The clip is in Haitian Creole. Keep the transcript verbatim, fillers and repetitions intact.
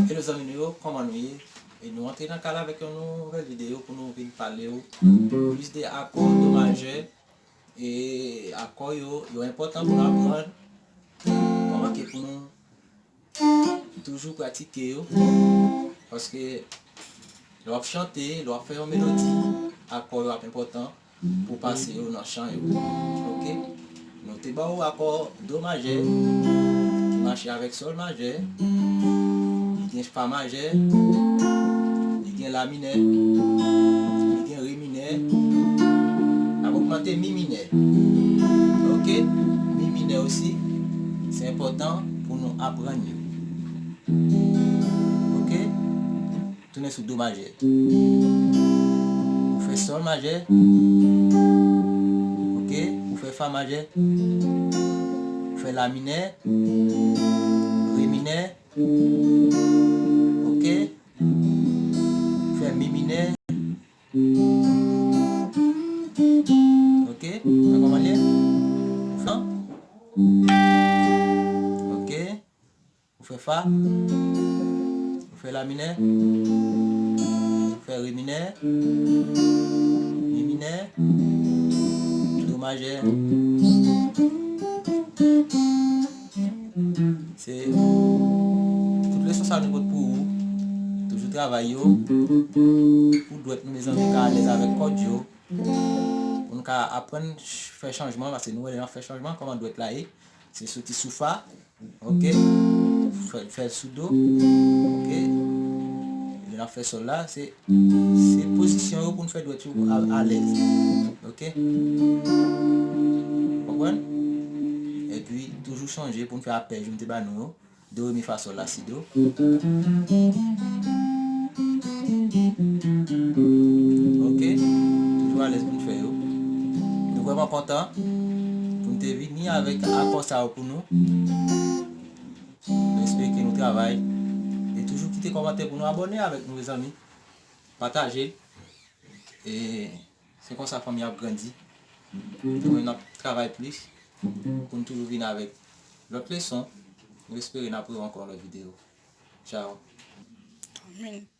Hello zanmi nou yo, kòman nou ye? E nou antre nan kal avèk yon nouvèl videyo pou nou vin pale w plis de akò do majè. E akò yo, yo enpòtan pou nou aprann. Pa manke pou nou toujou pratike yo. Paske lè w ap chante, lè w ap fè yon melodi, akò yo ap enpòtan pou pase yo nan chan yo. Oke? Nou te ba w akò do majè, ki mache avèk sòl majè, li gen fa majè, li gen la minè, li gen re minè, n ap ogmante mi minè. Oke? Mi minè osi, se enpòtan pou nou aprann yo. Oke? Tounen sou do majè. Ou fè sòl majè. Oke? Ou fè fa majè. Ou fè la minè. Re minè. Oke? Ou fè mi minè. Oke? Wè kòman l ye? Ou fè. Oke? Ou fè fa, ou fè la minè, ou fè re minè, mi minè, do majè. Se tout leson sa nou pot pou ou. Toujou travay yo. Pou dwèt nou, mezanmi, ka alèz avèk kòd yo. Pou nou ka aprann ch-, fè chanjman, paske nou wè lè n ap fè chanjman, kòman dwèt la ye. Se soti sou fa, oke, fè, fè l sou do, oke. Lè n ap fè sòl la, se, se pozisyon yo pou n fè dwèt yo a, alèz, oke. Konprann? Epi, toujou sonje pou n fè apèj yo m te ba nou yo. Do, re, mi, fa, sòl, la, si, do. Oke, toujou alèz pou n fè yo. Nou vrèman kontan pou n te vini avèk akò sa yo pou nou. Nou espere ke nou travay. E toujou kite kòmantè pou nou, abòne avèk nou, mezanmi. Pataje l. E se konsa fanmi ap grandi. Nou menm n ap travay plis pou n toujou vin avèk lòt leson. Nou espere n ap wè w ankò nan lòt videyo. Tchao. Amen.